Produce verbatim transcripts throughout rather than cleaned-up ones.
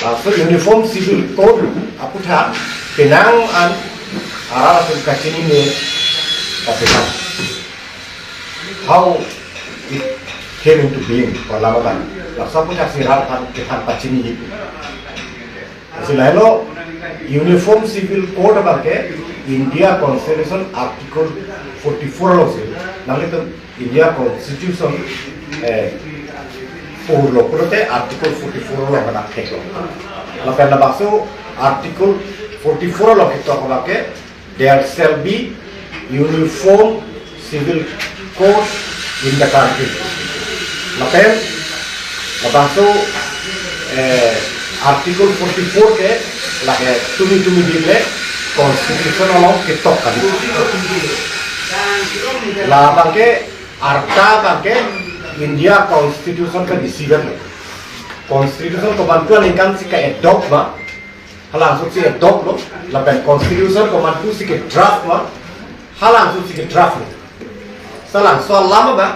Ah, so Uniform Civil Code aputhak penang an arat atum kachinine kapekan. How it came into being, pu alam abang. Laso aputhak si rat aphan kethan pachini. Si lahelo, Uniform Civil Code abang ke India Constitution Article forty-four alongsi, nanglitum India Constitution, eh, purlo pulote Article forty-four along kadak theklo. Lapen labangso Article forty-four along ketok abang ke, "There shall be uniform civil code in the country." Lapen labangso, eh, Article forty-four ke lake tumi tumi dile Constitution along ketok kali. Labang ke arta abang ke India Constitution ke desider lo. Constitution komantu aningkan si ke-adopt ma, halangso si adopt lo, lapen Constitution komantu si ke-draft ma, halangso si ke-draft lo. Sa labangso alam abang,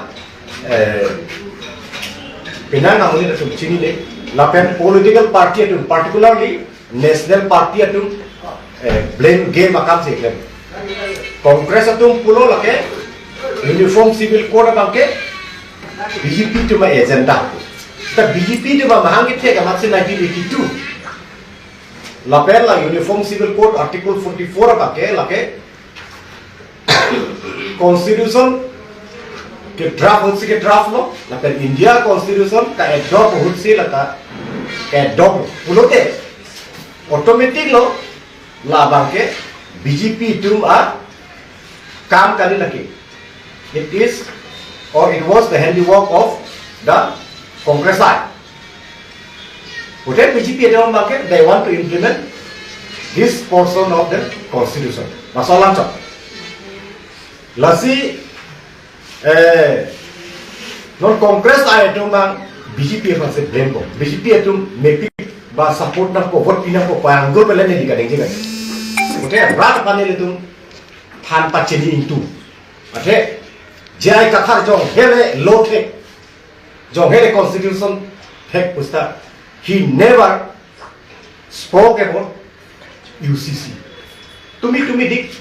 eh, penang amonit atum chinine, lapen political party atum, particularly National Party atum, eh, blame game akam si klem. Congress atum pulo lake Uniform Civil Code abang ke B J P atum agenda. Ta B J P atum amahang kethek amat si nineteen eighty-two. Lapen la Uniform Civil Code Article forty-four abang ke lake Constitution ke-draft ahut si ke-draft lo, lapen India Constitution ka-adopt ahut si la ka, ka-adopt lo. Pulote automatic lo, labang ke B J P atum akam kali lake. It is, or it was the handiwork of the Congressite. Pulote B J P atum abang ke, they want to implement this portion of the constitution. Laso alam chot. Lasi, eh, non Congressite atum abang B J P aphan si blame po. B J P atum mepik ba support nangpo, vote pi nangpo, panggur pele neli kaningje kan. Pulote rat aphan nelitum than pachini ingtung. Athe J I Kathar jong hele law thek, jong hele constitution thek pusita, he never spoke about U C C. Tumi tumi dik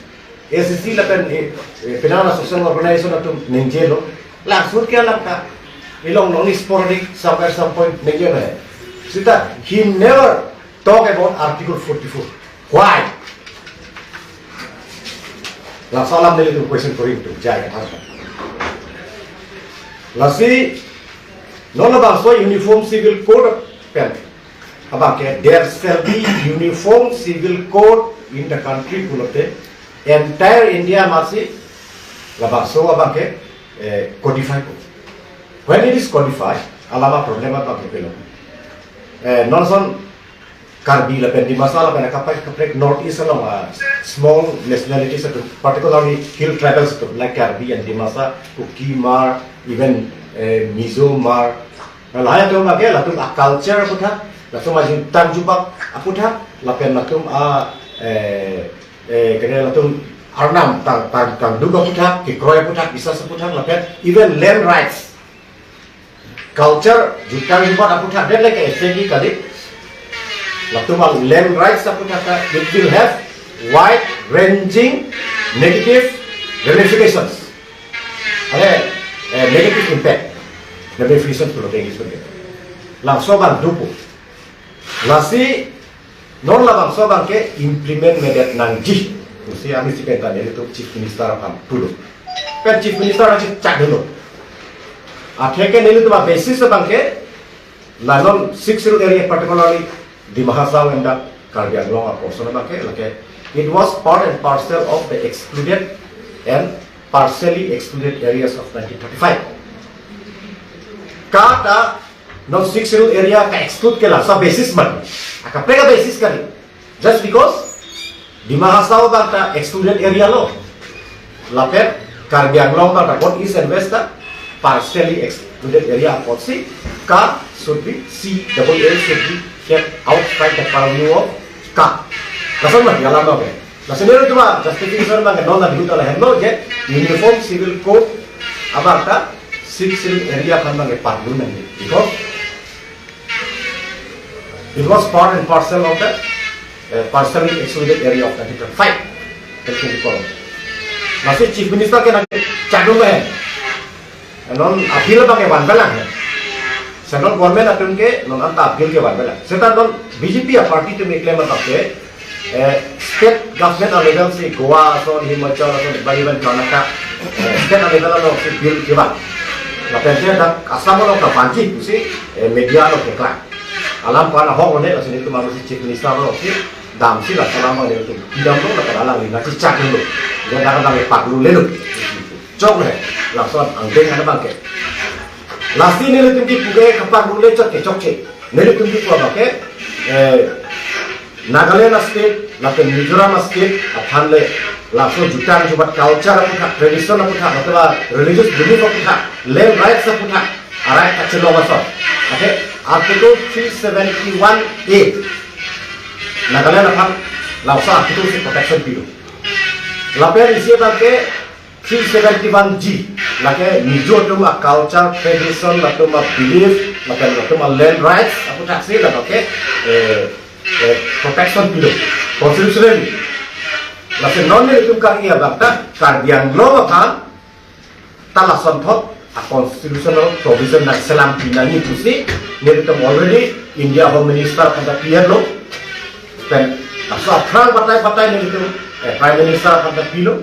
A C C lapen, eh, eh, penang social organization atum ningjelo. Langsung ke alam ka ilong long sporadic somewhere some point ningjelo. Sita he never talk about Article forty-four. Why? Laso alam nelitum question kori ingtung, J I Kathar. Lasi non labangso Uniform Civil Code pen abang ke, "There shall be uniform civil code in the country," pulote entire India amat si labangso abang ke, eh, codify po. When it is codified, alam aproblem abang ke pelo. Eh, non ason Karbi lapen Dimasa lapen akaprek kaprek North East along, ah, small nationalities atum, particularly hill tribals atum, like Karbi and Dimasa, Kuki, Hmar, even, eh, Mizo, Hmar. Lahai atum abang ke latum a-culture aputhak, latum ajutang jubak aputhak, lapen latum a, eh, eh, kene latum arnam tang, tang, tangduk aputhak, kekroi aputhak, bisas aputhak, lapen even land rights. Culture, jutang jubak aputhak, that like a F A D kali. Latum a-land rights aputhak, it will have wide-ranging negative ramifications. Ale, eh, negative impact, ramifications pulote English pen. Laso abang dopo. Lasi non labangso abang ke implement medet nangji pusi ami si penta nelitum Chief Minister aphan pulo. Pen Chief Minister aphan chak dolo. Atheke nelitum a-basis abang ke la non Sixth Schedule area, particularly Dima Hasao and the Karbi Anglong a-portion abang ke, lake, it was part and parcel of the excluded and partially excluded areas of nineteen thirty-five. Kata non Sixth Schedule area ka-exclude ke laso basis man. Akaprek a-basis kali. Just because Dima Hasao abang ta excluded area lo, lapen Karbi Anglong abang ta both East and West ta partially excluded area apotsi ka should be, C double A should be kept outside the purview of ka. Lason ma, ya lama ke. Lason nelitum a-justification abang ke non la dihut ala henlo je Uniform Civil Code abang ta Sixth Schedule area aphan abang ke parlu nangji. Because It was part and parcel of the uh, partially excluded area of nineteen thirty-five. Lasi Chief Minister ke nangchakdun pen non appeal abang ke vanvelang he. Central government atum ke non anta appeal ke vanvelang. Seta non B J P a party atum keklem abang ke eh, state government a-level si Goa ason, Himachal ason, ba even Karnataka, eh, state a-level alongsi bill kevan. Lapen ke dak Assam along ta vanji pusi eh, media along keklang. Alam pen ahok lo ne, lasi nelitum masi Chief Minister alongsi damsi laso alam abang nelitum pidamlo, lapen alangli nangchechakdunlo. Dia dak abang ke paklu lelo. Choklo he, lason angdeng abang ke. Lasi nelitum kipu ke kapaklu le chot ke chokche. Nelitum kipu abang ke eh, Nagaland a-state, lapen Mizoram a-state aphan le laso jutang jubat culture aputhak, tradition aputhak, lapen religious belief aputhak, land rights aputhak, a-right kachelong ason. Okay, Article three seventy-one A, Nagaland aphan laso article si protection pilo. Lapen isi abang ke three seventy-one G, lake Mizo atum a-culture, tradition, latum a-belief, lapen latum a-land rights aputhak si latum ke eh, eh, protection pilo constitutionally. Lapen non nelitum Karbi abang ta Karbi Anglong aphan ta lasonthot a-constitutional provision nangselam pinangji pusi nelitum already India Home Minister aphan ta pi-etlo. Pen laso aphrang batai batai nelitum eh, Prime Minister aphan ta pilo.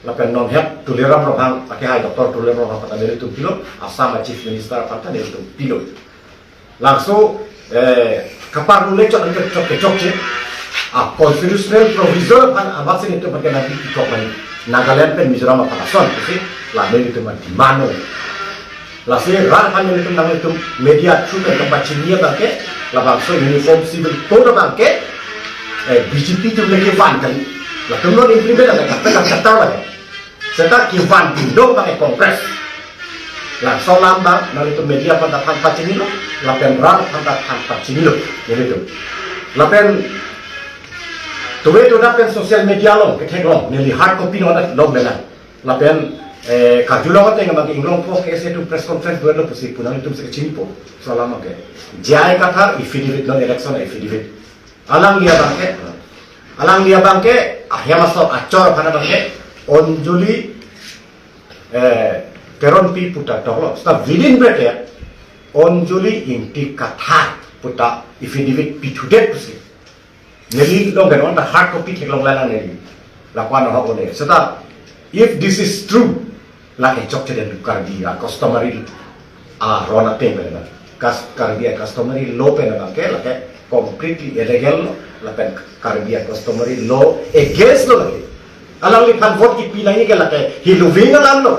Lapen non het Tuliram Ronghang, akehai Doctor Tuliram Ronghang aphan ta nelitum pilo, Assam a-Chief Minister aphan ta nelitum pilo. Laso eh, kapaklu le chot anke chot ke chokche. A-constitutional provision aphan amatsi nelitum aphan ke nangpi-ik kok mani, Nagaland pen Mizoram aphan ason pusi la nelitum a-demand lo. Lasi rat aphan nelitum nanglitum media through pen kapachini abang ke, labangso Uniform Civil Code abang ke eh, B J P atum le kevan kali. Latum non implement abang ke, kapelang kata abang ke. Seta kevan pidun abang ke Congress. Laso alam abang nanglitum media aphan ta than pachinilo, lapen rat aphan ta than pachinilo, nelitum. Lapen tuwe tudak pen social media along ketheklong, neli hard copy along ta longlelang. Lapen eh, karjulong ateng abang ke Inglongpo K S A atum press conference duetlo pusi pu nanglitum si kachinipo. Laso alam abang ke J I Kathar affidavit, non election affidavit. Alangli abang ke, alangli abang ke ahem asor achor aphan abang ke Anjali eh, Teronpi pu ta toklo. Seta within bracket Anjali Ingti Kathar pu ta affidavit pithudet pusi. Neli long ke non ta hard copy theklonglelang neli. Lapu-an ahok lo ne. Seta if this is true, lake chokche den Karbi a-customary aron ateng pen abang. Kas-, Karbi a-customary law pen abang ke lake completely illegal lo, lapen Karbi a-customary law against lo lake. Alangliphan vote kipi nangji ke lake heloving alam lo.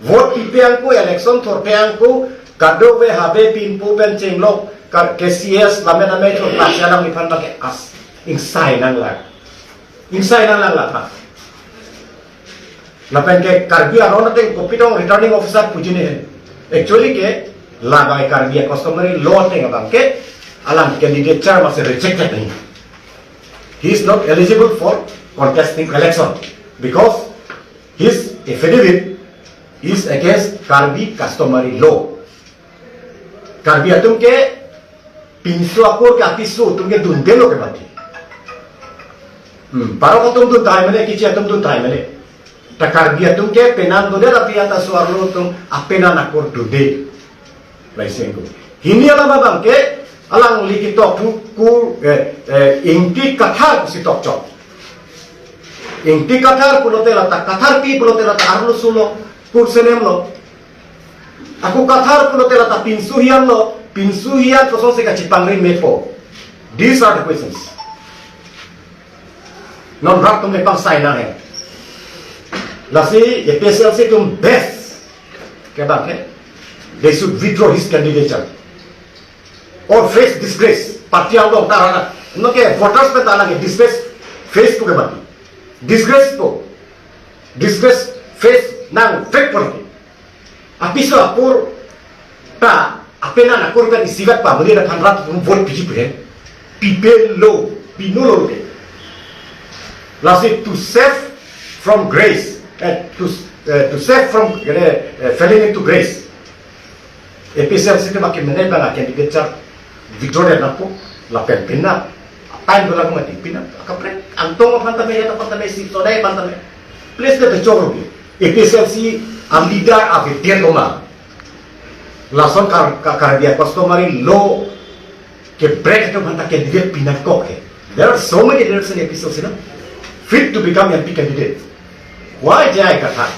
Vote pipe angko, election thurthe angko, kadokave habe pinpo pen chenglok, ka-, K C S, lame lame thurthe si alangliphan abang ke as, ingsai nanglang. Ingsai nanglang laphan. Lapen ke Karbi aron ateng kopi tong returning officer puji ne he. Actually ke labang Karbi a-customary law ateng abang ke alang candidature masi rejected nahi. He is not eligible for contesting election because his affidavit is against Karbi customary law. Karbi atum ke pinso akur ke apiso atum ke dundelo ke mati. Hmm, parok atum dun tahai mene, kichi atum dun tahai mene. Ta Karbi atum ke penan dunde, tapi anta so-arlo atum apenan akur dunde. Laisengko. Hini alam abang ke alangli ketok thu kur, eh, eh, Ingti Kathar si tokchok. Ingti Kathar pulote lata Katharpi pulote lata arloso lo, kursenem lo. Ako Kathar pulote lata pinso hiyan lo, pinso hiyan kosonsi kachipangri mepo. These are the questions. Non rat atum le pangsai nang he. Lasi A P H L C atum best ke abang ke, they should withdraw his candidature or face disgrace. Party along ta rana. No ke voters pen ta nang disgrace face pu ke mati. Disgrace pu. Disgrace face nang fake pu lagi. Apiso apor ta apenan akur pen isivet pamuli na than rat atum vote piji pu he. Pipelo, pinolo ke. Lasi to save from grace, eh, to, eh, to save from, eh, eh, falling into grace. A P H L C atum akemene abang a-candidature withdraw nangpo. Lapen pinap, time dolang mati pinap. Kaprek Angtong aphan tame, ya aphan tame, si sodai aphan tame. Please, de choro ke. A P H L C a leader avedet loma. Lason kar, kar, Karbi a-customary law ke break atum aphan ta candidate pinangkok ke. There are so many leaders in A P H L C, no? Fit to become M P candidate. Why J I Kathar?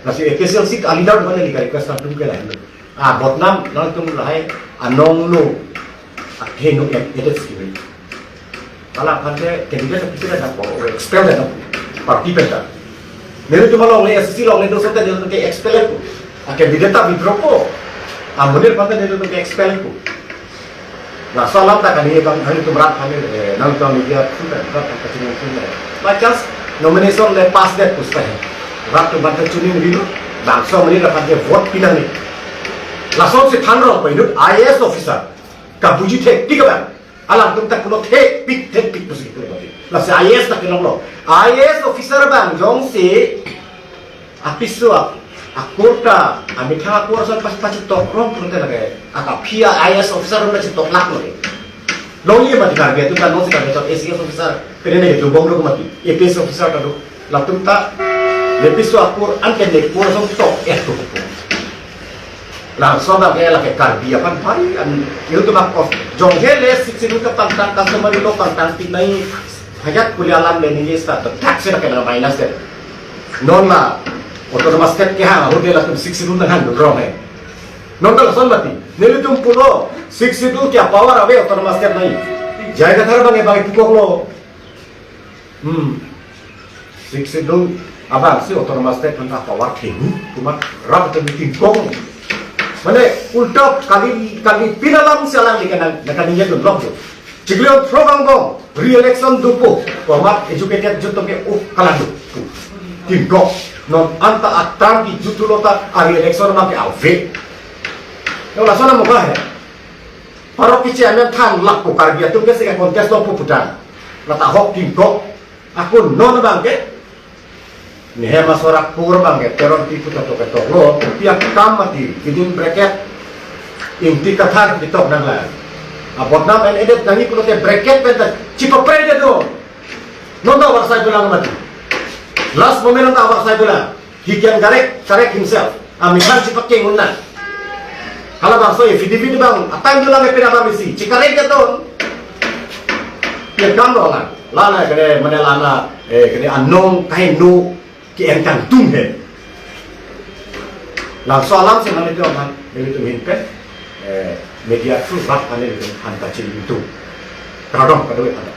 Lasi A P H L C a leader mana lika request atum ke lain. Ah, Botnam, nangtum lahai anong lo. Athe no, ya, ya, that's given. Hala aphan ke candidate kita dah po, expel dah po. Party pen ta. Nelitum along le, S C along le, doso ta nelitum ke expel ko. A candidate ta withdraw ko. A monit aphan ta nelitum ke expel ko. Laso alam ta kali bang, nangtum rat kali, eh, nangtum media pun ta, rat kali kacung pun ta. By chance, nomination le pass det pusta he. Rat atum aphan ta chuning ri lo, bangso monit aphan ke vote pinang ni. Lasonsi than rong pa inut I A S officer. Kabuji thekpik abang. Alangtum ta kuno thekpik, thekpik pusi kuno bati. Lasi I A S ta kelong lo. I A S officer abang jongsi apiso a, akur ta, amethang akur ason pas, pachetok rong pulote lake. Akaphi a I A S officer rong pachetok lak lo. Longji mati Karbi atum ta nonsi Karbi chot A C S officer. Pene ne dobom lo mati. A P S officer ta do. Latum ta. Lepiso akur an ke ne kur ason tok eh tu. Laso abang ke lake Karbi aphan pari an. Itum ak of. Jonghe le Sixth Schedule kapangtang, customary law pangtang tik nai. Hajat kuli alam le ningje sta. Dak se lake na minus de. Non la autonomous state kehang ahut de latum Sixth Schedule nanghan rong he. Non ta lason mati. Nelitum pulo Sixth Schedule ke power ave autonomous state nai. J I Kathar abang ke bang pukok lo. Hmm. Sixth Schedule abang si autonomous state aphan ta power thenu. Cuma rat atum tingkong. Mane ulta kali, kali pin alam si alang dikena, dikena ningje dun lok do. Chiklo program bong, re-election dopo, komat educated jut atum ke uh kalang dopo. Tingkok, non anta a-term kejut lo ta a re-election abang ke ave. Yo lason amuka he. Parok ke chairman than lak ko Karbi atum ke si ke contest lo pu putan. Lata ahok tingkok, akun non abang ke. Nehem asor akur abang ke Teronpi puta tok ketok lo, pi akam mati, within bracket, Ingti Kathar ketok nang la. A Botnam and Edet nangji pulote bracket pen ta chipapre de do. Non ta avarsai dolang mati. Last moment non ta avarsai dolang. He can correct, correct himself. Amethang chipakeng un nang. Hala bangso affidavit abang, a-time dolang epira abang isi. Chikarek ke ton. Ye kam lo la. Lana kene, mane lana, eh, kene anong kaheno ke-en kangtung he. Laso alam si mane tu aman, nelitum ahin pen, eh, media through rat nelitum aphan ta chiningtung. Kardom, kardom, kardom.